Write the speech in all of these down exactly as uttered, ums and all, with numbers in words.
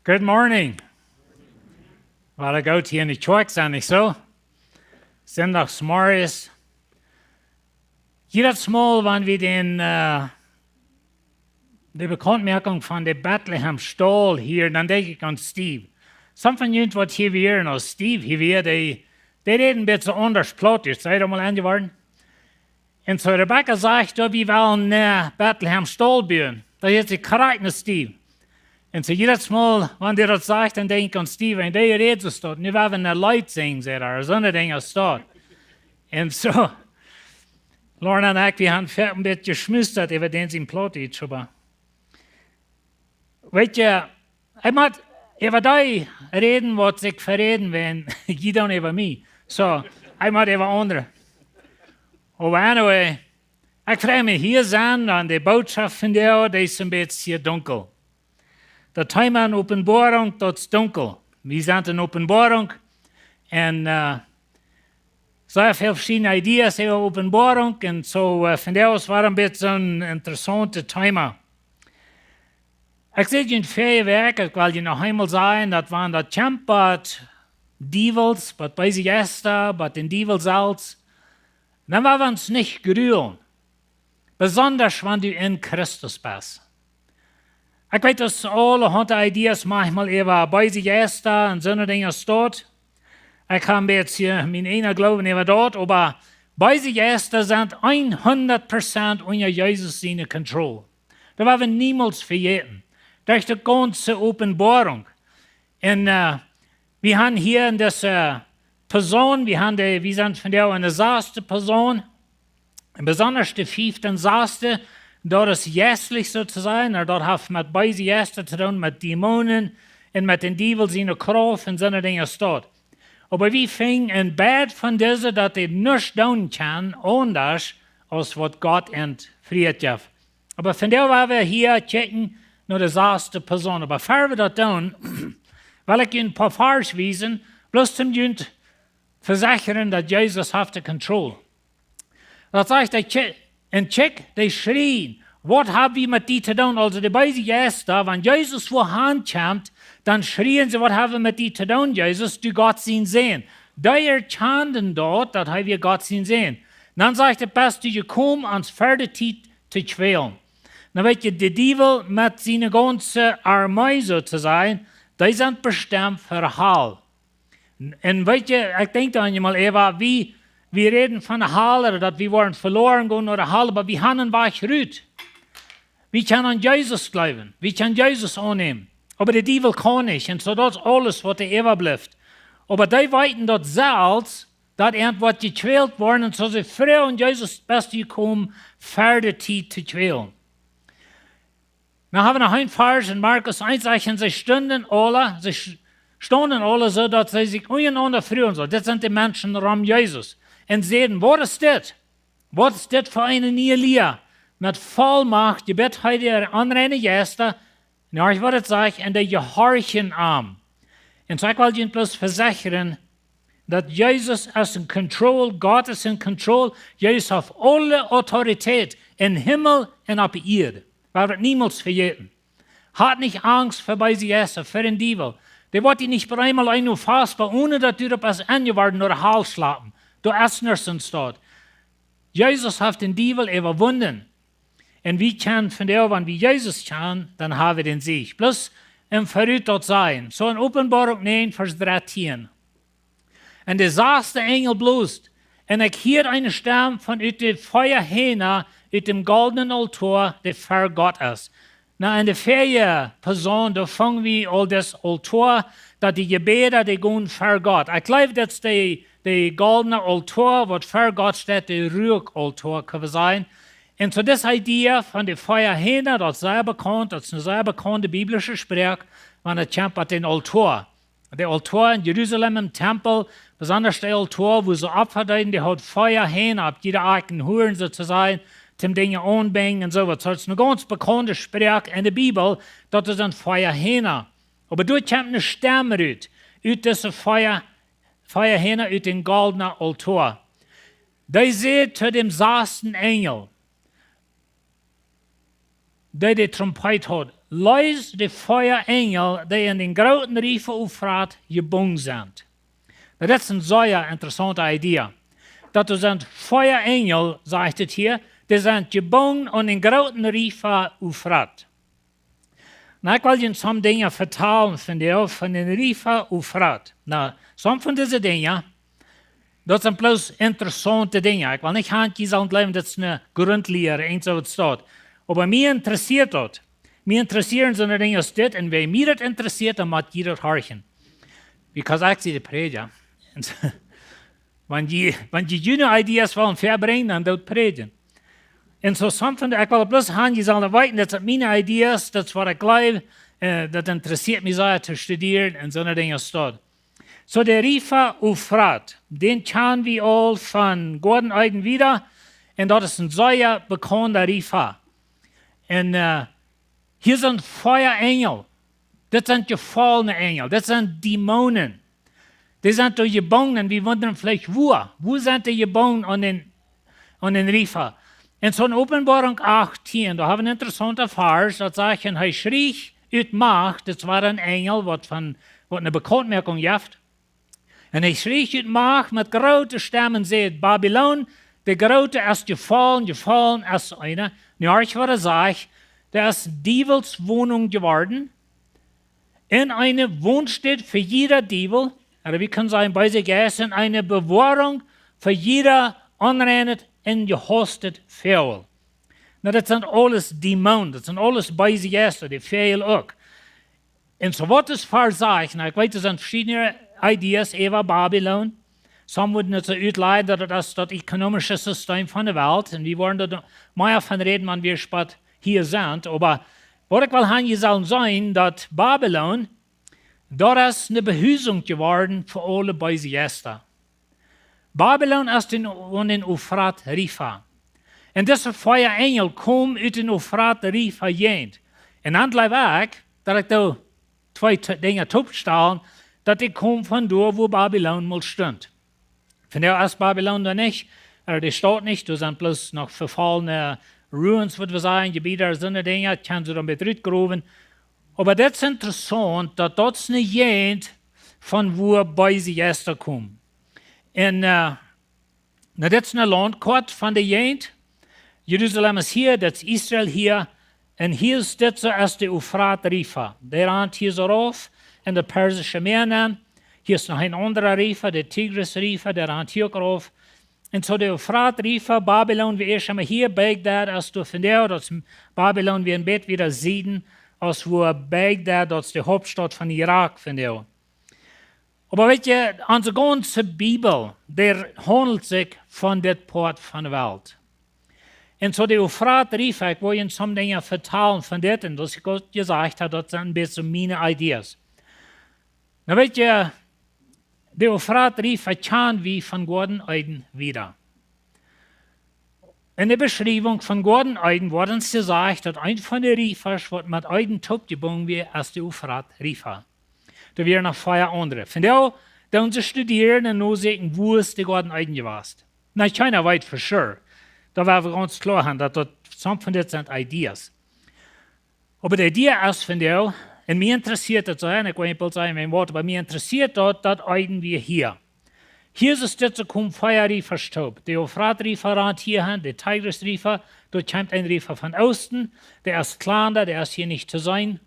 Good morning. Wada goot hia enne Kjoakj sennen, nich soo? Sindachsmorjes. Jiedet Mol, wan wie dän, äh, de Bekauntmoakunk von de Bethlehem Staul hieren, dan denkj ekj aun Steve. Some von junt waut hia wieren, aus Steve hia wia, dee, dee räden een bät aundasch Plautdietsch. Sent jie mol enjeworden? Un soo Rebecca sajcht: "Jo, wie wellen, äh, Bethlehem Staul buen." Daut hieet sikj krakjt no Steve. Un soo jiedet Mol, wan dee daut sajcht, dan denkj ekj aun Steve, un dee rät soo daut. Nu woa wie een Leet sinjen, sajcht hee, soo een Dinkj aus daut. Un soo, Lauren un ekj, wie haben foaken een bät jeschmust, daut wie dän sien Plautdietsch, oba weetst, ekj mott äwa dee räden, waut ekj veräden well, jie dan äwa mie. Soo, ekj mott äwa aundre. Oba anyway, ekj frei mie hia sennen, dan de Bootschoft von vondoag, dee es een bät dunkel. Daut Thema en Openboarunk, daut es dunkel. Wie sent en Openboarunk. Un, äh, sea väl veschiedne Ideas äwa Openboarunk. Un soo, äh, vondoag woat een bät een interessauntet Thema. Ekj säd junt verje Wäakj, ekj well junt noch eemol sajen, daut wan daut kjemt bie Diewels, bie beese Jeista, bie dän Diewel selfst, dan woa wie ons nich grulen. Besondasch wan du en Christus best. Ekj weet, daut aule haundre Ideas maunchmol äwa beese Jeista un soone Dinja aus daut. Ekj hab een bät mien eejnen Gloowen äwa daut, oba beese Jeista sent hundat Prozent unja Jesus siene Control. Daut woa wie niemols vejäten. Daut es de gaunze Openboarunk. Un, äh, wie haben hia en dise Persoon, wie haben de, wie sent vondoag en de sasste Persoon, un besondasch de fiefte un sasste, daut es jeistlich soo to sajen, un daut haft met beese Jeista to doonen, met Dämonen un met dän Diewel siene Krauft un soone Dinja aus daut. Oba wie finjen en beid von dise, daut dee nuscht doonen kjennen aundasch aus waut Gott an Fräd jeft. Oba vondoag woa wie hia kjikjen no de sasste Persoon. Oba ea wie daut doonen, well ekj junt een poa Varsch wiesen, bloos om junt vesechren, daut Jesus haft de Control. Daut sajcht, dee kjik-, un kjikj, dee schrieen: "Waut hab wie met die to doonen?" Aulsoo de beese Jeista, wan Jesus wua han kjemt, dan schrieen see: "Waut hab wie met die to doonen, Jesus, du Gott sien Sän?" Dee erkjanen daut, daut hee wia Gott sien Sän. Dan sajcht hee: "Best du jekomen, ons ver de Tiet to kjwälen?" Dan weetst, de Diewel met siene gaunze Armee, soo to sajen, dee sent bestemt fa Hal. Un weetst, ekj denkj dan eemol, Eva, wie, wie räden von de Hal, ooda daut wie woaren veloren gonen no de Hal, oba wie haben een Wajch rut. Wie kjennen aun Jesus gloowen, wie kjennen Jesus aunnämen. Oba de Diewel kaun nich, un soo daut es aules waut doa äwablift. Oba dee weeten daut selfst, daut an woat jekjwält woaren, un soo see froagen Jesus: "Best du jekomen, ver de Tiet to kjwälen?" Nu hab wie noch een Varsch en Markus eent, sajcht: "Un see stunden aule, see sch-, stunden aule soo, daut see sikj unjarenaunda froagen sullen." Dit sent de Menschen rom Jesus. "Un säden: Waut es dit? Waut es dit fa eene niee Lia? Met Vollmacht jebitt hee de onreine Jeista, un horch waut et sajcht, un dee jehorchen am." Un soo ekj well junt bloos vesechren, daut Jesus es en Control, Gott es en Control, Jesus haft aule Autoritäten em Himmel un opp de Ieed. Woa wie niemols vejäten. Hab nich Angst fa beese Jeista, fa dän Diewel. Dee woat die nich bie eemol aun faust, oba onen daut du doa best enjeworden no de Hal schlapen. Du hast nuscht aun daut. Jesus haft dän Diewel äwawunden. Un wie kjennen vondoag, wan wie Jesus kjanen, dan hab wie dän Sieg. Bloos em Verut daut sajen. Soo en Openboarunk näajen, Varsch dartieen. Un de sasste Enjel bloos, un ekj hieed eene Stemm von ut de Feuerhähne, ut däm goldnen Altoa, dee ver Gott es. Nu, en de verje Persoon, doa fungen wie aul daut Altoa, daut de Jebäda, dee gonen ver Gott. Ekj jleew, daut es de, de goldne Altoa, waut ver Gott steit, de Ruak-Altoa, kjenn wie sajen. Un soo dise Idee von de Feuerhähne, daut es sea bekaunt, daut es eene sea bekaunde biblische Sproak, wan et kjemt bie dän Altoa. De Altoa en Jerusalem em Tempel, besondasch de Altoa, wua see Opfa deeden, dee haud Feuerhähne opp jieda Akj, Huaren soo to sajen, toom Dinja aunbinjen un soo waut. Soo, daut es eene gaunz bekaunde Sproak en de Bibel, daut et sent Feuerhähne. Oba doa kjemt eene Stemm rut, ut dise Feuer, Feuerhähne, ut dän goldnen Altoa. Dee säd to däm sassten Enjel, dee de Trompet haud: Lees de vea Enjel, dee en dän grooten Riefa Eufrat jebungen sent. Daut es eene sea interessaunte Idee. Daut doa sent vea Enjel, sajcht et hia, dee sent jebungen aun dän grooten Riefa Eufrat. Nu, ekj well junt some Dinja vetalen von dee, von dän Riefa Eufrat. Nu, some von dise Dinja, daut sent bloos interessaunte Dinja. Ekj well nich han, jie sellen jleewen, daut es eene Grundlia, eent soo waut steit. Oba mie interessieet daut. Mie interessieren soone Dinja aus dit, un wan mie daut interessieet, dan mott jie daut horchen. Because ekj sie de Prädja. Un soo, wan jie, wan jie june Ideas wellen verbrinjen, dan doot prädjen. Un soo, some von dee, ekj well bloos han, jie sellen weeten, daut sent miene Ideas, daut es waut ekj jleew, äh, daut interessieet mie sea to studieren un soone Dinja aus daut. Soo, de Riefa Eufrat, dän kjanen wie aul von Goaden Eden wieda, un daut es een sea bekaunda Riefa. Un, äh, hia sent vea Enjel. Dit sent jefollne Enjel. Dit sent Dämonen. Dee sent doa jebungen. Wie wundren veleicht, woo? Woo sent dee jebungen aun dän, aun dän Riefa? Un soo en Openboarunk achtieen, doa hab wie een interessaunten Varsch, daut sajcht: "Un hee schrieech ut Macht", daut wia een Enjel, waut von, waut eene Bekauntmoakunk jeft. "Un hee schrieech ut Macht met groote Stemm un säd: Babilon, de Groote, es jefollen, jefollen es eene." Nu horcht, waut hee sajcht: "Dee es Diewels Wonunk jeworden, un eene Wonstäd fa jieda Diewel", ooda wie kjennen sajen, beese Jeist, "un eene Bewoarunk fa jieda onreinet un jehaustet Väajel." Nu, daut sent aules Dämonen, daut sent aules beese Jeista, de Väajel uk. Un soo waut es Varsch sajcht, nu, ekj weet, doa sent veschiedne Ideas äwa Babilon. Some wudden et soo utlajen, daut et es daut ekonomische System von de Welt. Un wie woaren doa mea von räden, wan wie späda hia sent. Oba waut ekj well han, jie sellen seenen, daut Babilon, daut es eene Behusunk jeworden fa aule beese Jeista. Babilon es dän, aun dän Eufrat Riefa. Un dise vea Enjel komen ut dän Eufrat Riefa Jäajent. Un dan jleew ekj, daut ekj doa twee t-, Dinja toopstalen, daut dee komen von doa, wua Babilon mol stunt. Vondoag es Babilon doa nich, äh, dee steit nich, doa sent bloos noch vefollne Ruins, waut wie sajen, Jebieda, soone Dinja, kjennen see dan met rutgrowen. Oba daut es interessaunt, daut daut es eene Jäajent von wua beese Jeista komen. Un, äh, nu, dit es eene Launtkoat von de Jäajent. Jerusalem es hia, daut es Israel hia. Un hia es dit soo aus de Eufrat Riefa. Dee rant hia soo rauf en daut Persische Mäa nenn. Hia es noch een aundra Riefa, de Tigris Riefa, dee rant hia uk rauf. Un soo de Eufrat Riefa, Babilon, wia ieescht emol hia, Bagdad, aus doa vondoag, daut es Babilon, wia een bät wieda Sieden, aus wua Bagdad, daut es de Hauptstaut von Irak vondoag. Oba weet jie, onse gaunze Bibel, dee haundelt sikj von dit Poat von de Welt. Un soo de Eufrat Riefa, ekj well junt some Dinja vetalen von dit, un daut ekj Gott jesajcht hab, daut sent een bät miene Ideas. Nu weet jie, de Eufrat Riefa kjanen wie von Goaden Eden wieda. En de Beschriewunk von Goaden Eden woat ons jesajcht, daut eent von de Riefasch, waut met Eden toopjebungen wia, es de Eufrat Riefa. Doa wieren noch vea aundre. Vondoag doonen see studieren un noseenen, wua es de Goaden Eden jewast. Nu, kjeena weet for sure. Doa woa wie gaunz kloa han, daut daut some von dit sent Ideas. Oba de Idee es vondoag, un mie interessieet daut sea, un ekj well nich bloos sajen, mien Wuat, oba mie interessieet daut, daut Eden wia hia. Hia es dit soo, komen vea Riefasch toop. De Eufrat Riefa rant hia han, de Tigris Riefa, doa kjemt een Riefa von Oosten, dee es kjlanda, dee es hia nich to seenen.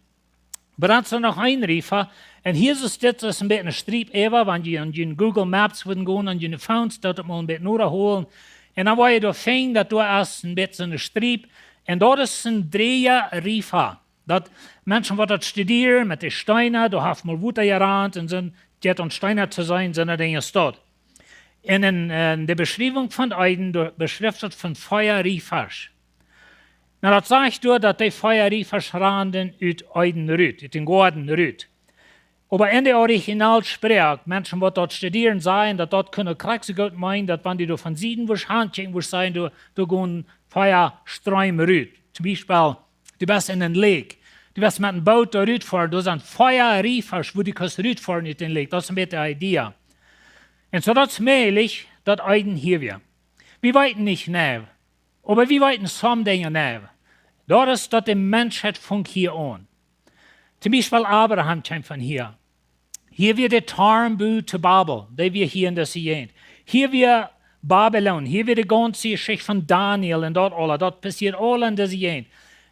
Oba dan es doa noch een Riefa, un hia es dit, daut es een bät eene Striep äwa, wan jie aun june Google Maps wudden gonen, aun june Phones, daut et mol een bät noda holen. Un dan woa jie doa finjen, daut doa es een bät soone Striep, un daut es een dreeja Riefa. Daut Menschen, waut daut studieren met de Steena, doa haft mol Wota jerant un sent jet aun Steena to seenen, soone Dinja steit. En, en, en de Beschriewunk von Eden, doa beschrift daut von vea Riefasch. Nu, daut sajcht doa, daut dee vea Riefasch randen ut Eden rut, ut dän Goaden rut. Oba en de Originalsproak, Menschen, waut daut studieren, sajen, daut daut kunn krakjt soo goot meenen, daut wan du doa von Sieden wurscht hankjikjen, wurscht seenen, doa, doa gonen vea Streem rut. Toom Biespel, du best en een Lake. Du best met een Boot doa rutfoaren, doa sent vea Riefasch, wua du kaust rutfoaren ut dän Lake. Daut es een bät de Idee. Un soo daut es mäajlich, daut Eden hia wia. Wie weeten nich nau, oba wie weeten some Dinja nau. Daut es, daut de Menschheit funk hia aun. Toom Biespel Abraham kjeem von hia. Hia wia de Toren boolt to Babel, dee wia hia en dise Jäajent. Hia wia Babilon, hia wia de gaunze Jeschicht von Daniel un daut aula, daut passieed aula en dise Jäajent.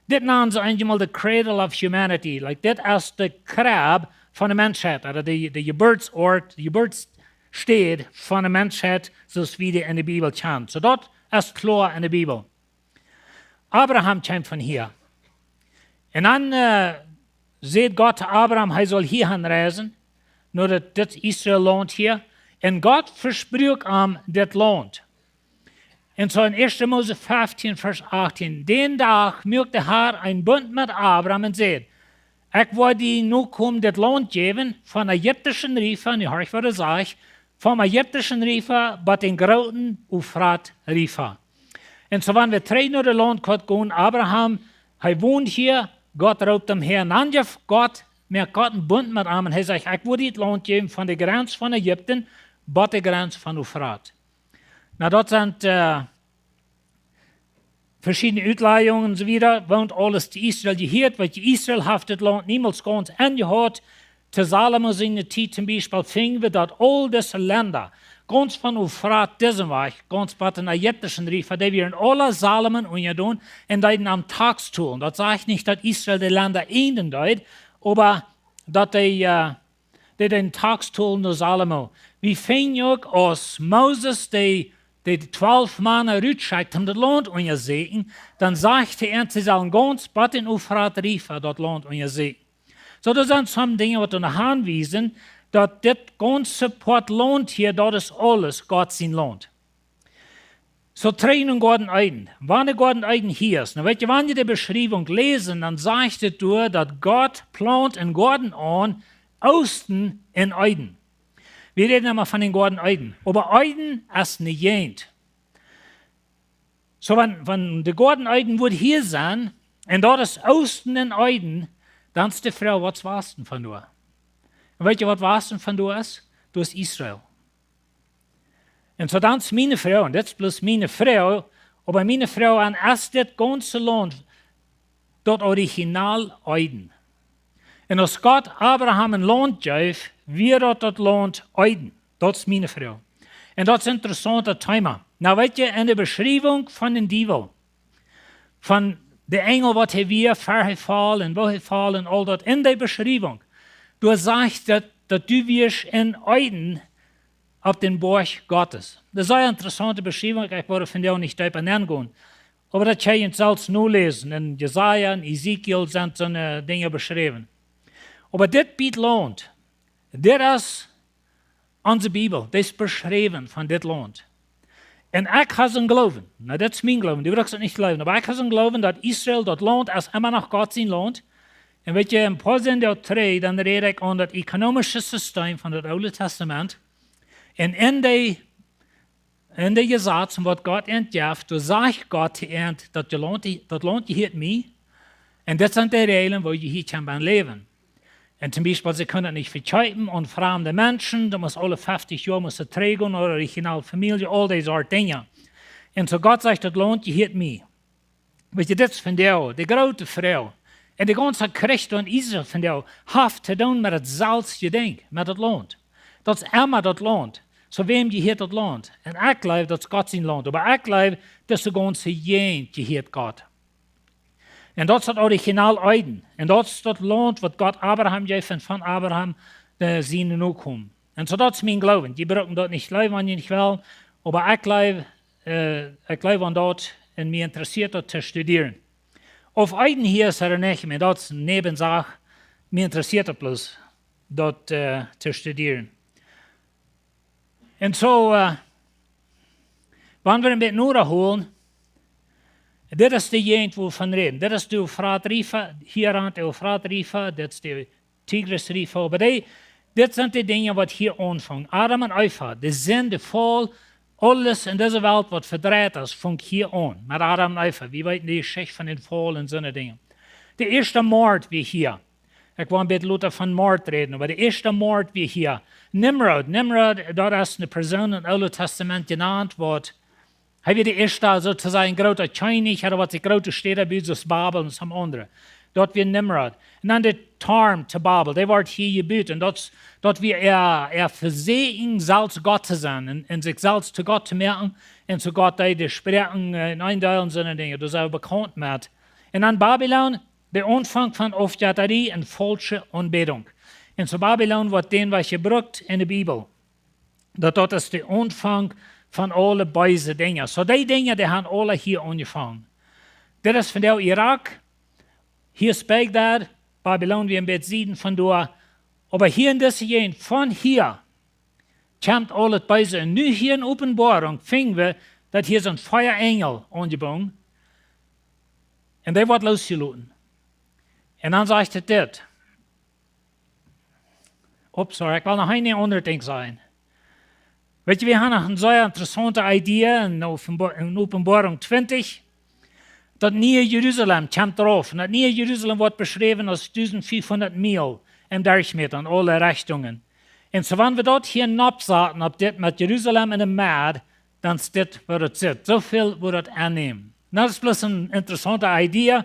Dit nanen see eenjemol de cradle of humanity, like, dit es de Krab von de Menschheit, ooda de, de Jeburtsoat, de Jeburtsstäd von de Menschheit, soo aus wie dee en de Bibel kjanen. Soo daut es kloa en de Bibel. Abraham kjeem von hia. Un dan säd Gott to Abraham, hee sull hia han reisen, no daut, dit Israel Launt hia. Un Gott vespruak am dit Launt. Un soo en Dän Dach muak de Har een Bunt met Abraham un säd: Ekj woa die Nokomen dit Launt jäwen, vom ägiptischen Riefa, nu horch waut hee sajcht, vom ägiptischen Riefa bat dän grooten Eufrat Riefa. Un soo wan wie trigj no de Launtkoat gonen, Abraham, hee wond hia, Gott roopt am häa, un dan jeft Gott, moakt Gott een Bunt met am un hee sajcht: Ekj woa die dit Launt jäwen von de Grenz von Ägipten bat de Grenz von Eufrat. Nu, daut sent veschiedne Utlajungen un soo wieda, waut aules to Israel jehieet, wiels Israel haft dit Launt niemols gaunz enjehaut. To Salomo siene Tiet toom Biespel finj wie daut aul dise Lenda, gaunz von Eufrat disen Wajch, gaunz bat dän ägiptischen Riefa, dee wieren aula Salomo unjadon un deeden am Tax tolen. Daut sajcht nich daut Israel de Lenda eejnen deed, oba daut dee, dee deeden Tax tolen no Salomo. Wie finjen uk, aus Moses dee, dee twalf Mana rutschekjt om daut Launt unjasieekjen, dan sajcht hee an, see sellen gaunz bat dän Eufrat Riefa daut Launt unjasieekjen. Soo daut sent some Dinja waut doano hanwiesen, daut dit gaunze Poat Launt hia, daut es aules Gott sien Launt. Soo trigj no Goaden Eden. Wan de Goaden Eden hia es, nu weet jie, wan jie de Beschriewunk läsen, dan sajcht et doa daut Gott plaunt een Goaden aun, Oosten en Eden. Wie räden emma von dän Goaden Eden, oba Eden es ne Jäajent. Soo wan, wan de Goaden Eden wudd hia sennen, un daut es Oosten en Eden, dan es de Froag, waut es Wasten von doa? Un weet jie waut Wasten von doa es? Daut es Israel. Un soo dan es miene Froag, un dit es bloos miene Froag, oba miene Froag an, es dit gaunze Launt daut Original Eden? Un aus Gott Abraham een Launt jeef, wia daut daut Launt Eden? Daut es miene Froag. Un daut es een interessauntet Thema. Nu weet jie, en de Beschriewunk von dän Diewel, von de Enjel, waut hee wia, ver hee foll un woo hee foll un aul daut, en de Beschriewunk, doa sajcht daut, daut du wieescht en Eden opp dän Boajch Gottes. Daut es eene interessaunte Beschriewunk, ekj woa vondoag nich deepa nengonen. Oba daut kjenn jie selfst noläsen, en Jesaja un Esekiel sent soone Dinja beschräwen. Oba dit Bät Launt, dit es onse Bibel, dit es beschräwen von dit Launt. Un ekj ha soon Gloowen, nu dit es mien Gloowen, du brukst daut nich jleewen, oba ekj ha soon Gloowen daut Israel, daut Launt es emma noch Gott sien Launt. Un weet jie, een poa Sindach trigj, dan räd ekj aun daut ekonomische System von daut Oole Testament. Un en de, en de Jesazen waut Gott an jeft, doa sajcht Gott to an, daut Launt, daut Launt jehieet mie. Un dit sent de Räajlen woo jie hia kjennen läwen. Un toom Biespel, see kunnen daut nich vekjeepen aun framde Menschen, daut mott aule feftich Joa mott daut trigj gonen no de original Famielje, aul dee Sort Dinja. Un soo Gott sajcht, daut Launt jehieet mie. Weet jie, dit es vondoag de groote Froag. Un de gaunze Kjrich en Israel vondoag haft to doonen met daut selfsje Dinkj, met daut Launt. Daut es emma daut Launt. Soo wäm jehieet daut Launt? Un ekj jleew, daut es Gott sien Launt. Oba ekj jleew, daut de gaunze Jäajent jehieet Gott. Un daut es daut Original Eden. Un daut es daut Launt waut Gott Abraham jeef un von Abraham de, siene Nokomen. Un soo daut es mien Gloowen. Jie brucken daut nich jleewen, wan jie nich wellen. Oba ekj jleew, ekj jleew aun daut un mie interessieet daut to studieren. Auf Eden hia es ooda nich, mie daut es ne Nebensach, mie interessieet daut bloos, daut to studieren. Un soo, wan wie een bät noda hoolen, dit es de Jäajent wua wie von räden. Dit es de Eufrat Riefa, hia rant de Eufrat Riefa, dit es de Tigris Riefa, oba dee, dit sent de Dinja waut hia aunfungen. Adam un Eva, de Sind, de Faul, aules en dise Welt waut vedreit es, funk hia aun, met Adam un Eva. Wie weeten de Jeschicht von dän Faul un soone Dinja. De ieeschte Moord wia hia. Ekj woa een bät lota von Moord räden, oba de ieeschte Moord wia hia. Nimrod, Nimrod, daut es ne Persoon em Oole Testament jenant woat. Hee wia de ieeschta, soo to sajen, groota Kjennich, hee haud waut sikj groote Städa bebut, soo aus Babel un soone aundre. Daut wia Nimrod. Un dan de Toom to Babel, dee wort hia jebut. Un daut, daut wia äa, äa Vesäakjen, selfst Gott to sennen un, un sikj selfst to Gott to moaken. Un soo Gott deed de Sproaken, äh, enenn deelen, soone Dinja. Daut sent wie bekaunt met. Un dan Babilon, de Aunfank von Aufjettarie un faulsche Aunbädunk. Un soo Babilon woat dänwäajen jebrukt en de Bibel. Daut, daut es de Aunfank von aule beese Dinja. Soo dee Dinja, dee haben aula hia aunjefongen. Dit es vondoag Irak. Hia es Bagdad, Babilon wia een bät Sieden von doa. Oba hia en dise Jäajent, von hia, kjemt aul daut Beese. Un nu hia en Openboarunk finj wie, daut hia soon Feuerenjel aunjebungen. Un dee woat loosjeloten. Un dan sajcht et dit. Oops, sorry, ekj well noch een aundret Dinkj sajen. Weet jie, wie haben noch eene sea interessaunte Idee en Openbo-, en Openboarunk twintich. Daut niee Jerusalem kjemt doarauf. Un daut niee Jerusalem woat beschräwen aus dusent fiefhundat Miel em Derchmeta en aule Rechtungen. Un soo, wan wie daut hia noppsaten opp dit met Jerusalem en de Med, dan es dit waut et sitt. Soo väl woat et aunnämen. Nu, daut es bloos eene interessaunte Idee.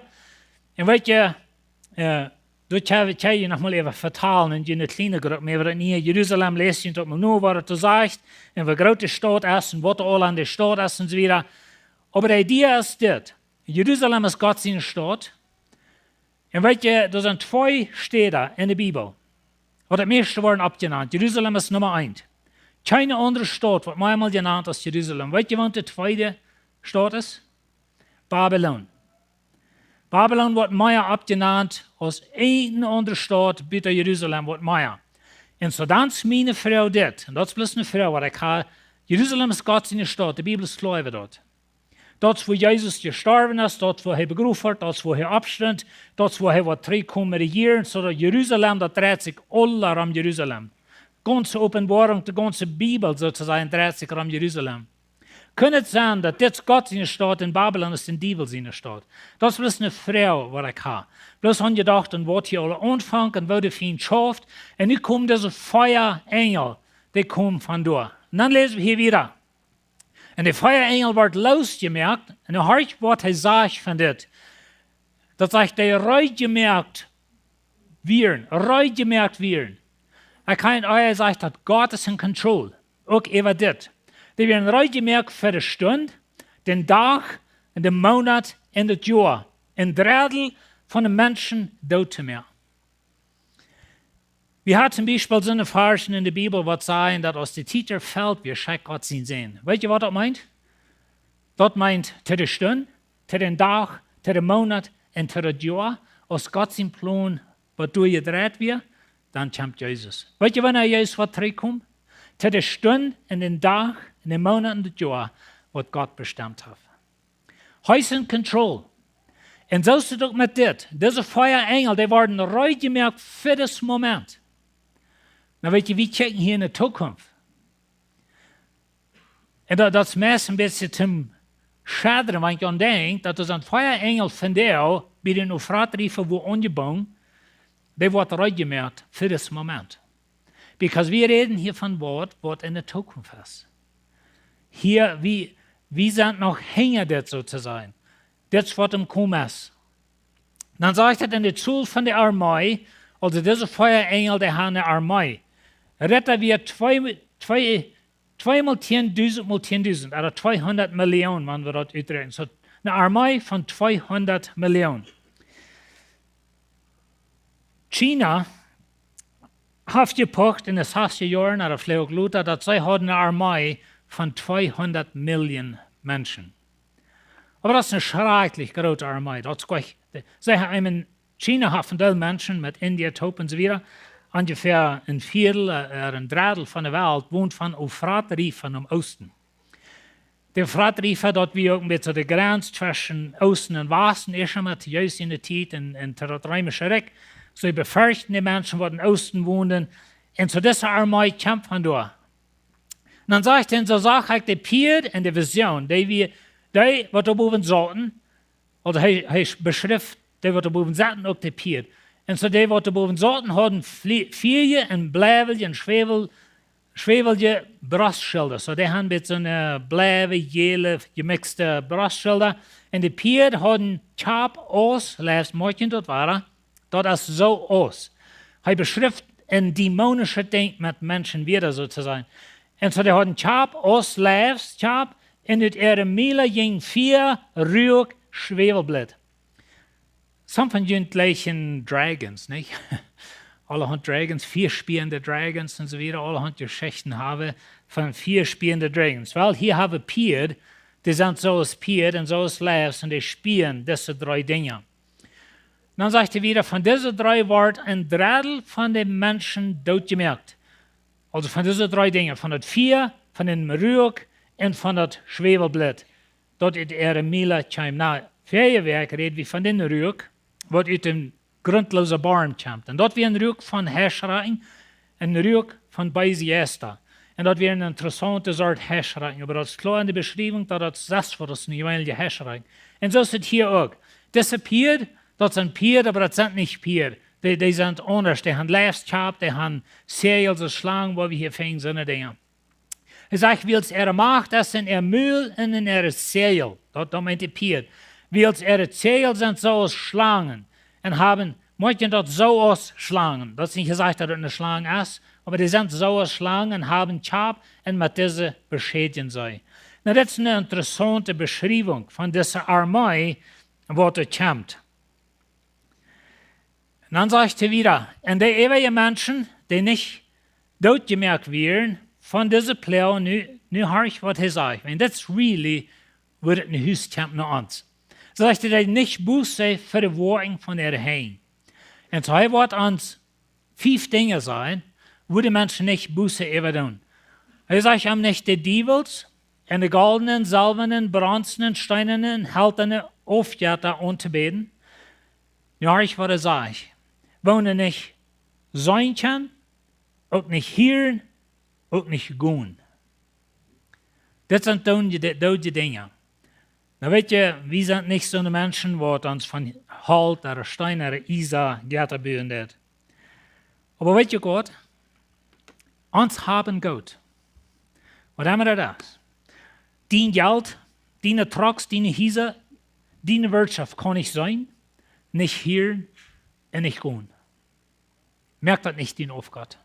Un weet jie, äh, doa kjenn wie, kjenn wie noch mol äwa vetalen en june kjliene Grupp, äwa daut niee Jerusalem, läst junt daut mol no, waut et doa sajcht, un woo groot de Staut es, un waut aul aun de Staut es, un soo wieda. Oba de Idee es dit. Jerusalem es Gott siene Staut. Un weet jie, doa sent twee Städen en de Bibel, waut daut mieeschte woaren oppjenant. Jerusalem es Numma eent. Kjeene aundre Staut woat meamol jenant aus Jerusalem. Weet jie, waut de tweede Staut es? Babilon. Babilon woat mea oppjenant aus eene aundre Staut, buta Jerusalem woat mea. Un soo dan es miene Froag dit, un daut es bloos eene Froag, waut ekj hab. Jerusalem es Gott siene Staut, de Bibel es kloa äwa daut. Daut es, wua Jesus jestorwen es, daut es, wua hee begroft wort, daut es, wua hee oppstunt, daut es, wua hee woat trigjkomen rejieren, soo daut Jerusalem, daut dreit sikj aul rom Jerusalem. Gaunze Openboarunk, de gaunze Bibel, soo to sajen, dreit sikj rom Jerusalem. Kaun et sennen, daut dit Gott siene Staut un Babilon es dän Diewel siene Staut? Daut es bloos eene Froag, waut ekj hab. Bloos aun jedocht, un waut hia aul aunfangt, un woo de Fient schauft. Un nu komen dise Feuerenjel, dee komen von doa. Un dan läsen wie hia wieda. Un de Feuerenjel woat loosjemoakt, un horcht, waut hee sajcht von dit. Daut sajcht, dee reedjemoakt wieren, reedjemoakt wieren. Ekj kaun junt sajen, daut Gott es en control, uk äwa dit. Dee wieren reedjemoakt fa de Stund, dän Dach, un dän Moonat, un daut Joa, een Dreddel von de Menschen doot to moaken. Wie haben toom Biespel soone Varschen en de Bibel, waut sajen, daut aus de Tiet erfelt, wia schekjt Gott sien Sän. Weet jie, waut daut meent? Daut meent to de Stund, to dän Dach, to dän Moonat un to daut Joa. Aus Gott sien Plon woat doa jedreit wia, dan kjemt Jesus. Weet jie, wanea Jesus woat trigjkomen? To de Stund un dän Dach un dän Moonat un daut Joa, waut Gott bestemt haft. Hee es en control. Un soo es et uk met dit. Dise Feuerenjel, dee worden reedjemoakt fa dis Moment. Nu weet jie, wie kjikjen hia en de Tookunft. Un daut, daut es meist een bät toom schaudren, wan jie aun denkjen, daut doa soone Feuerenjel vondoag bie dän Eufrat-Riefa woat aunjebungen, dee woat reedjemoakt fa dis Moment. Because wie räden hia von waut, waut en de Tookunft es. Hia, wie, wie sent noch hinja dit, soo to sajen. Dit es waut em komen es. Dan sajcht et en de Tol von de Armee, aulsoo dise Feuerenjel, dee haben eene Armee. Retta wia twee, twee, twee mol tieen dusent mol tieen dusent, ooda tweehundat Millionen, wan wie daut utdrekjnen. Soo, eene Armee von tweehundat Millionen. China haft jepocht en de sastja Joaren, ooda veleicht uk lota, daut see hauden eene Armee von tweehundat Millionen Menschen. Oba daut es eene schrakjlich groote Armee. Daut es jlikj, see haben, China haft een Deel Menschen met India toop un soo wieda. Onjefäa een Viedel, äh, een Dreddel von de Welt wont von Eufrat-Riefa em Oosten. De Eufrat-Riefa, daut wia uk een bät de Grenz tweschen Oosten un Wasten, ieescht emol to Jesus siene Tiet un, un to daut Reemische Rikj. See befechten de Menschen, waut em Oosten wonden. Un soo dise Armee kjeem von doa. Un dan sajcht hee, soo sach ekj de Pied en de Visioon, dee wia, dee waut doa bowen sauten, aulsoo hee, hee beschrift, dee waut doa bowen sauten, uk de Pied. Un soo dee waut doa bowen sauten, hauden Flie-, Fieja un Bliewa un Schwäwel schwäwelje Brostschilda. So, dee han met soone bleiwe, jäle, jemikste Brostschilda. Un de Pieed hauden Kjap aus Leifs, moakjen daut wada. Daut es soo aus. Hee beschrift een dämonischet Dinkj met Menschen wada, soo to sajen. Un so, dee hauden Kjap aus Leifs, Kjap, un ut äare Mula jinkj Fia, Ruak, Schwäwelblit. Some von junt jleichen Dragons, nich? Aulahaunt Dragons, fiaspiende Dragons un soo wieda, aulahaunt Jeschichten haben von fiaspiende Dragons. Well, hia haben wie Pieed, dee sent soo aus Pieed un soo aus Leifs un dee spieen dise dree Dinja. Dan sajcht hee wada, von dise dree woat een Drettel von de Menschen dootjemoakt. Aulsoo von dise dree Dinja, von daut Fia, von dän Ruak un von daut Schwäwelblit, daut ut äare Mula kjeem. Na, väaje Wäakj räd wie von dän Ruak, waut ut dän grundloosen Borm kjemt. Un daut wia een Ruak von Häaschrakjen, een Ruak von beese Jeista. Un daut wia eene interessaunte Sort Häaschrakjen, oba daut es kloa enne Beschriewunk, daut daut sest, waut daut es, eene jeweenelje Häaschrakjen. Un soo es daut hia uk. Dise Pieed, daut sent Pieed, oba daut sent nich Pieed. Dee, dee sent aundasch. Dee han Leifs, Kjap, dee han Säajel, soo Schlangen, waut wie hia finjen, soone Dinja. Hee sajcht, wiels äare Macht es en äa Mul un en äare Säajel. Daut, daut meent de Pieed. Wiels äare Säajel sent soo aus Schlangen un haben, moakjen daut soo aus Schlangen. Daut es nich jesajcht, daut et eene Schlang es, oba dee sent soo aus Schlangen un haben Kjap un met dise beschädjen see. Na, daut es eene interessaunte Beschriewunk von dise Armee, waut doa kjemt. Un dan sajcht hee wada, un dee äwaje Menschen, dee nich dootjemoakt wieren von dise Ploag, nu, nu horch, waut hee sajcht. Wan daut really wudd et no Hus kjemt no ons. Sajcht hee, dee nich Buße fa de Woakjen von äare Henj. Un soo hee woat ons fief Dinja sajen, wua de Menschen nich Buße äwa doonen. Hee sajcht, om nich de Diewels un de goldne, selwane, bronzne, steenane, heltane Aufjetta auntobäden. Nu horch, waut hee sajcht. Woone nich seenen kjennen, uk nich hieren, uk nich gonen. Dit sent doodje, doodje Dinja. Na, weet jie, wie sent nich soone Menschen, waut ons von Holt ooda Steen ooda Iesa Jetta buen deit. Oba weet jie waut? Ons haben goot. Waut emma daut es. Dien Jelt, diene Trucks, diene Hiesa, diene Wirtschaft kaun nich seenen, nich hieren un nich gonen. Moak daut nich dien Aufgott.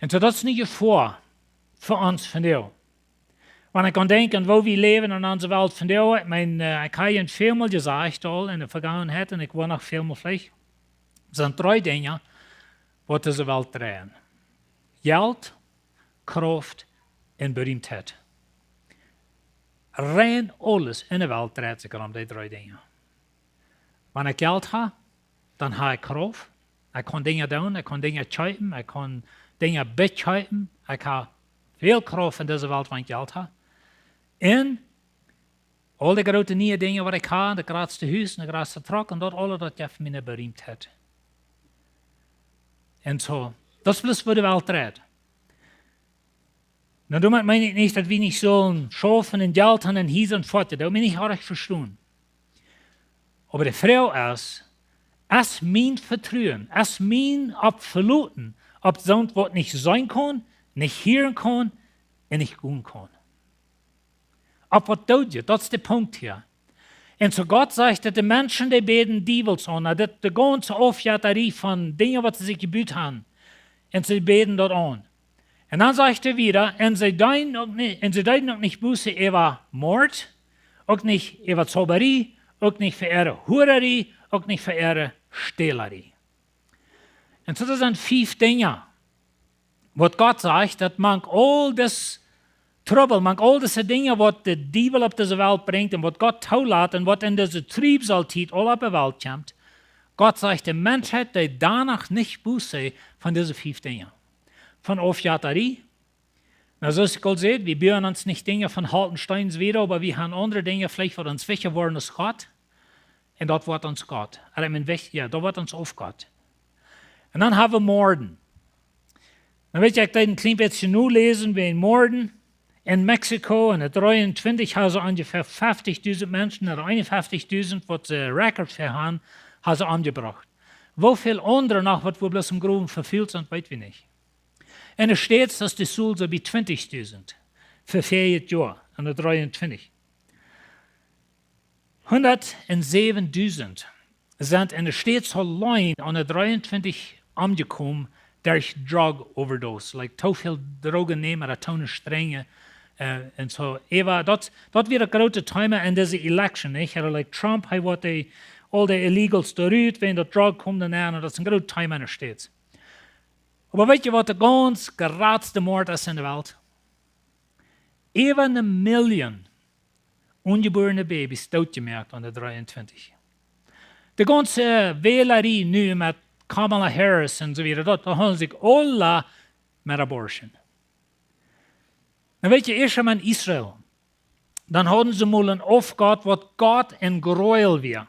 Un soo daut es eene Jefoa fa ons vondoag. Wan ekj aun denkj, woo wie läwen en onse Welt vondoag, ekj meen, äh, ekj hab junt väl mol jesajcht aul enne Vergangenheit un ekj woa noch väl mol veleicht, sent dree Dinja, waut dise Welt dreien. Jelt, Krauft un Beriemtheit. Rein aules enne Welt dreit sikj om dee dree Dinja. Wan ekj Jelt hab, dan hab ekj Krauft. Ekj kaun Dinja doonen, ekj kaun Dinja kjeepen, ekj kaun Dinja bekjeepen. Ekj hab väl Krauft en dise Welt, wan ekj Jelt hab. Un aul de groote niee Dinja, waut ekj hab, daut jratste Hus un de jratste Truck un daut aules, daut jeft mie eene Beriemtheit. Un soo, daut es bloos, woo de Welt dreit. Nu, doamet meen ekj nich, daut wie nich sellen schaufen un Jelt haben un hia sent foadich. Daut meen ekj nich, hab ekj vestonen. Oba de Froag es, es mien Vetruen, es mien Oppveloten opp soont, waut nich seenen kaun, nich hieren kaun un nich gonen kaun? Opp waut doot jie? Daut es de Punkt hia. Un soo Gott sajcht, daut de Menschen, dee bäden Diewels aun, daut de gaunze Aufjettarie von Dinja, waut see sikj jebut haben, un see bäden daut aun. Un dan sajcht hee wada, un see deeden uk nich, un see deeden uk nich Buße äwa Mort, uk nich äwa Zaubarie, uk nich fa äare Huararie, uk nich fa äare Stälarie. Un soo, daut sent fief Dinja, waut Gott sajcht, daut mank aul dis Trubbel, mank aul dise Dinja, waut de Diewel opp dise Welt brinjt un waut Gott toolat un waut en dise Triebsaltiet aul opp de Welt kjemt, Gott sajcht, de Menschheit, dee deit noch nich Buße von dise fief Dinja. Von Aufjettarie. Na, soo aus ekj aul säd, wie buen ons nich Dinja von Holt un Steen wieda, oba wie haben aundre Dinja veleicht, waut ons wichtja woaren aus Gott. Un daut woat ons Gott. Ooda ekj meen, wichtja, jo, daut woat ons Aufgott. Un dan haben wie Morden. Dan well ekj daut een kjlien bät noläsen, wäajen Morden. En Mexiko en de dreeuntwintich haben see onjefäa feftichdusent Menschen, ooda eenunfeftichdusent, waut see Record fa haben, haben see omjebrocht. Woo väl aundre noch, waut woll bloos em Growen vefelt sent, weet wie nich. En de States es de Zuhl soo bie twintich dusent fa verjet Joa, aun de dreeuntwintich. Hundat un säwen dusent sent en de States auleen aun de dreeuntwintich omjekomen derch drug overdose. Like, too väl Drogen nämen, daut too ne strenge. Äh, un soo, äwa, daut, daut wia daut groote Thema en dise election, nich? Ooda, like, Trump, hee wull de, aul de illegals doa rut, wäajen daut drug kjeem doa nenn, un daut es een groot Thema en de States. Oba weet jie waut de gaunz jratste Moord es en de Welt? Äwa ne Million onjebuarne Babys dootjemoakt aun de dreeuntwintich. De gaunze Wälarie nu met Kamala Harris un soo wieda, daut, daut hoolen sikj aula met abortion. Dan weet jie, ieescht en Israel, dan hauden see mol een Aufgott, waut Gott een Gräuel wia.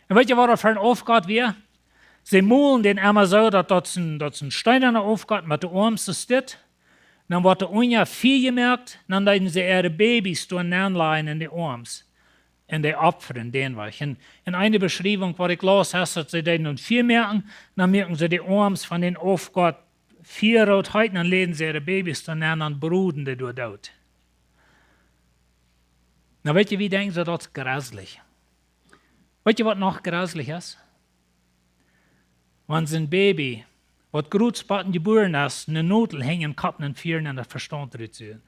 Un weet jie, waut daut fa een Aufgott wia? See molden dän emma soo, daut, daut sien, daut sien steenanen Aufgott met de Oarms soo dit. Dan wort de unja Fia jemoakt, dan deeden see äare Babys doa nenlajen en de Oarms. Un dee opfren dän wajch. Un en eene Beschriewunk, waut ekj laus, es, daut see deeden een Fia moaken, dan muaken see de Oarms von dän Aufgott Fia root heet, dan läden see äare Babys doa nenn, dan broden dee doa doot. Na, weet jie, wie denkjen see, daut es jreslich. Weet jie, waut noch jreslich es? Wan sien Baby, waut jrod späd jebuaren es, ne Nodel hinjen Kopp nenn fieren un daut Vestaunt rut suagen.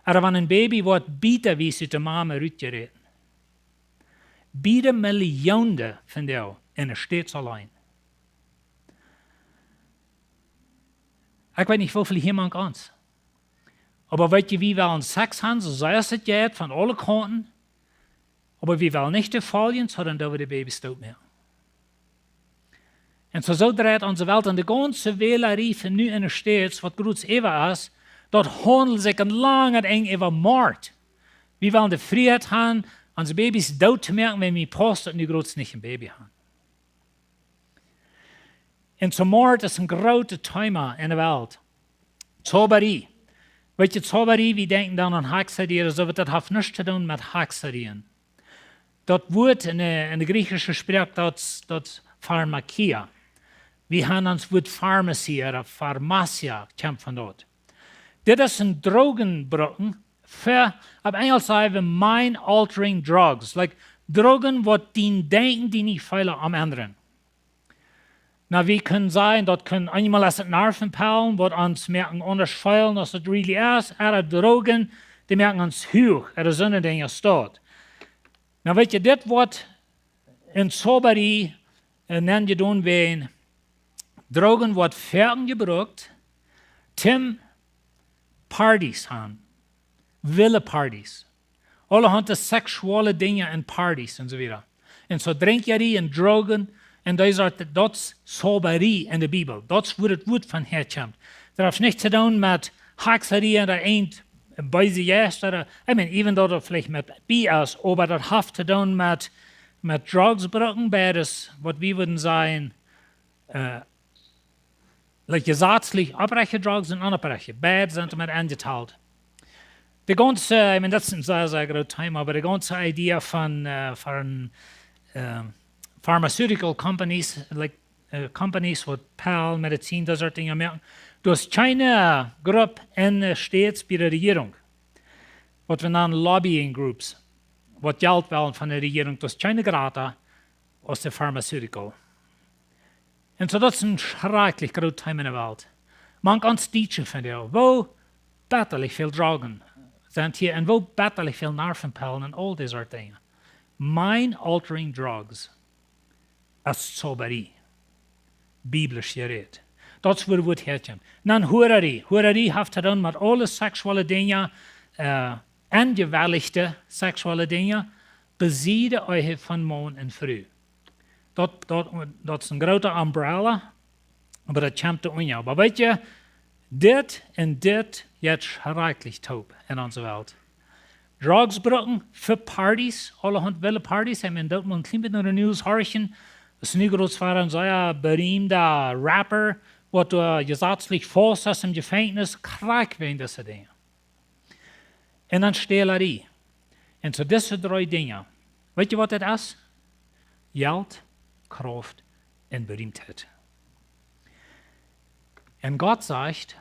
Ooda wan een Baby woat bäta aus de Mame rutjeräten. Bie de Millionen von dee en de States auleen. Ekj weet nich, woo väl hia mank ons. Oba weet jie, wie wellen Sex han, soo sea aus et jeit, von aule Kaunten. Oba wie wellen nich de Foljen, sonda daut wie de Babys doot moaken. Un soo, soo dreit onse Welt, un de gaunze Wälarie von nu en de States, waut jrod äwa es, daut haundelt sikj een langet Enj äwa Moord. Wie wellen de Frieheit han, onse Babys doot to moaken, wan mie paust daut nu jrod nich een Baby han. Un soo Moord es een jrootet Thema en de Welt. Zaubarie. Weet jie, Zaubarie, wie denkjen dan aun Hakjsarie, soo waut, daut haft nuscht to doonen met Hakjsarie. Daut Wuat en de, en de griechische Sproak, daut, daut Pharmakia. Wie han ons Wuat Pharmacy ooda Pharmacia, kjemt von daut. Dit es een Drogen brucken fa, opp Enjlisch saj wie mind-altering drugs. Like, Drogen, waut dien Denkjen, dien Jefeel aum endren. Na, wie kjennen sajen, daut kjennen eenjemol aus et Nervenpellen, waut ons moaken aundasch feelen aus et really es, ooda Drogen, dee moaken ons huach, ooda soone Dinja aus daut. Na, weet jie, dit woat en Zaubarie, äh, nenjedonen wäajen Drogen woat foaken jebrukt, toom Partys han, wille Partys. Aulahaunt seksuelle Dinja en Partys un soo wieda. Un soo Drinkjarie un Drogen un dee Sort, daut es Zaubarie en de Bibel. Daut es wua daut Wuat von häakjemt. Daut haft nuscht to doonen met Hakjsarie ooda een beese Jeist ooda, I mean, even though daut veleicht met bie es, oba daut haft to doonen met, met Drogen brucken, beides, waut wie wudden sajen, äh, like, jesazlich opprechte Drogen un onopprechte. Beid sent doamet enjetalt. De gaunze, I mean, daut es een sea, sea jrootet Thema, oba de gaunze Idee von, äh, von, ähm, pharmaceutical companies, like, äh, companies waut Pellen, Medizin, daut Sort Dinja moaken. Doa es kjeene Grupp en de States bie de Rejierunk, waut wie nanen lobbying groups, waut Jelt wellen von de Rejierunk, doa es kjeene jrata aus de pharmaceutical. Un soo, daut es een schrakjlich jroot Thema en de Welt. Mank ons Dietsche vondoag, woo bettalich väl Drogen sent hia un woo bettalich väl Nervenpellen un aul dee Sort Dinja. Mind-altering drugs es Zaubarie. Biblisch jerät. Daut es wua daut Wuat häakjemt. Dan Hurarie. Hurarie haft to doonen met aule seksuelle Dinja, äh, enjewellichte seksuelle Dinja, besied de Ehe von Maun un Fru. Daut, daut, daut es een jroota Umbrella, oba daut kjemt doa unja. Oba weet jie, dit un dit jeit schrakjlich toop en onse Welt. Drogen brucken fa Partys, aulahaunt wille Partys. I mean, daut mott eena kjlien bät no de News horchen. Daut es nu jrod wada een sea beriemda Rapper, waut doa jesazlich faust es em Jefenkjnis, krakjt wäajen dise Dinja. Un dan Stälarie. Un soo dise dree Dinja. Weet jie waut daut es? Jelt, Krauft un Beriemtheit. Un Gott sajcht,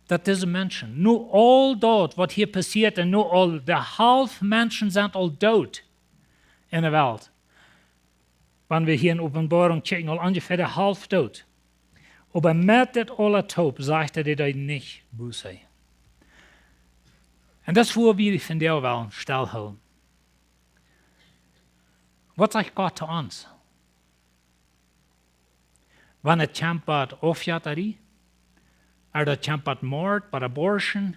daut dise Menschen, nu aul daut waut hia passieet un nu aul de Halft Menschen sent aul doot en de Welt. Wan wie hia en Openboarunk kjikjen, aul onjefäa de Halft doot. Oba met dit aula toop sajcht hee, dee deeden nich Buße. Un daut es wua wie vondoag wellen stellhoolen. Waut sajcht Gott to ons? Wan et kjemt bat Aufjettarie, ooda daut kjemt bat Mord, bat abortion,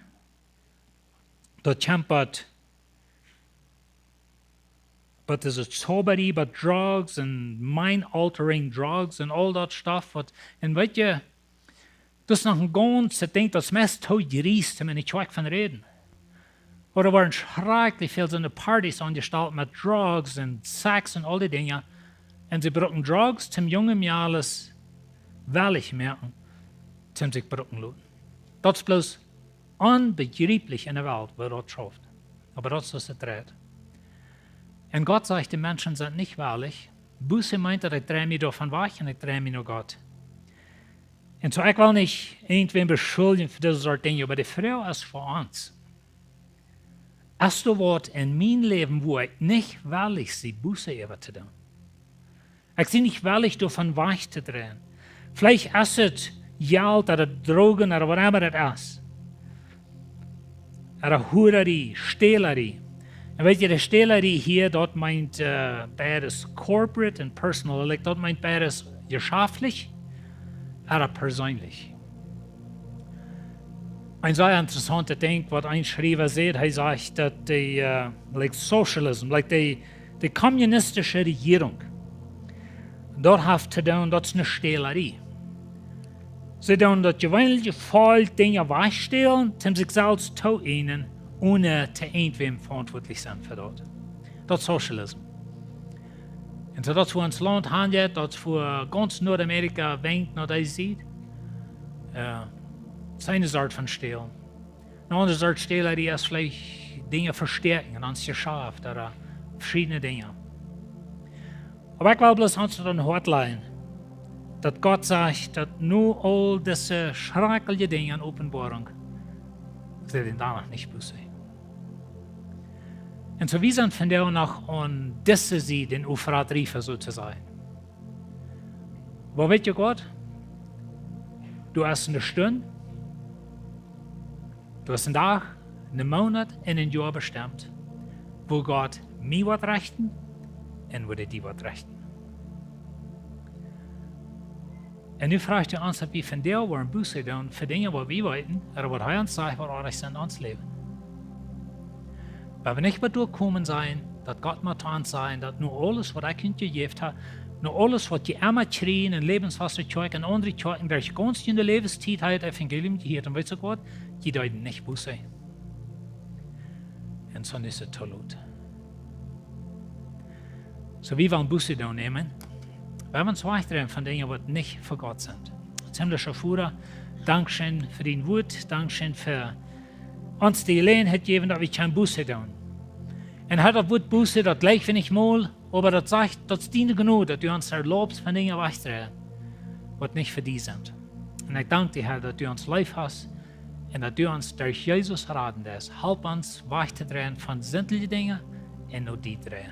daut kjemt bat, bat dise Zaubarie, bat drugs un mind-altering drugs un aul daut stuff waut, un weet jie, daut es noch een gaunzet Dinkj, daut es meist too jriest, om en de Kjoakj von räden. Oba doa woaren schrakjlich väl soone parties aunjestalt met drugs un sex un aul dee Dinja. Un see bruken drugs, toom junge Mejales wellich moaken, toom sikj bruken loten. Daut es bloos onbejrieplich en de Welt, woo daut schauft. Oba daut es soo aus et dreit. Un Gott sajcht, de Menschen sent nich wellich. Buße meent daut ekj drei mie doavon wajch un ekj drei mie no Gott. Un soo, ekj well nich irjentwäm beschuljen fa dise Sort Dinja, oba de Froag es fa ons: Es doa waut en mien Läwen, wua ekj nich wellich sie Buße äwa to doonen? Ekj sie nich wellich doavon wajch to dreien. Veleicht es et Jelt ooda Drogen ooda whatever it es. Ooda Hurarie, Stälarie. Un weet jie, de Stälarie hia, daut meent beides corporate un personal. Like, daut meent beides jeschaftlich ooda perseenlich. Een sea interessauntet Dinkj waut een Schriewa säd, hee sajcht daut de, like socialism, like de, de kommunistische Rejierunk, daut haft to doonen, daut es ne Stälarie. See doonen daut jeweenelje Volkj Dinja wajchstälen, toom sikj selfst tooeejnen, one to irjentwäm veauntwuatlich sennen fa daut. Daut es socialism. Un soo daut es wua ons Launt han jeit, daut es wua gaunz Nuadamerika wenkjt no dee Sied. Siene Sort von Stälen. Ne aundre Sort Stälarie es veleicht Dinja vestäakjen en ons Jeschaft ooda veschiedne Dinja. Oba ekj well bloos ons daut aum Hoat lajen, daut Gott sajcht, daut no aul dise schrakjelje Dinja en Openboarunk, see doonen doa noch nich Buße. Un soo, wie sent vondoag noch aun dise Sied dän Eufrat River, soo to sajen. Oba weet jie, Gott, doa es ne Stund, doa es een Dach, een Moonat un een Joa bestemt, wua Gott mie woat rechten un wua hee die woat rechten. Un nu froagt hee ons, daut wie vondoag woaren Buße doonen fa Dinja waut wie weeten, ooda waut hee ons sajcht waut oajch sent en ons Läwen. Wan wie nich bat doa komen, sajen, daut Gott mott to ons sajen, daut no aules waut ekj junt jejäft ha, no aules waut jie emma kjrieen en Läwenswota Kjoakj un aundre Kjoakjen, derch gaunz june Läwenstiet ha jie daut Evangelium jehieet, un weetst uk waut, jie deeden nich Buße. Un soo es et too lot. Soo, wie wellen Buße doonen, amen. Wie wellen ons wajchdreien von Dinja waut nich fa Gott sent. Himlischa Voda, dankscheen fa dien Wuat, dankscheen fa ons de Jeläajenheit jäwen daut wie kjennen Buße doonen. Un Har, daut Wuat Buße, daut jlikj wie nich mol, oba daut sajcht, daut es diene Jnod daut du ons erlaubst von Dinja wajchdreien waut nich fa die sent. Un ekj dank die, Har, daut du ons leef hast un daut du ons derch Jesus raden deist. Halp ons wajch to dreien von sintliche Dinja un no die dreien.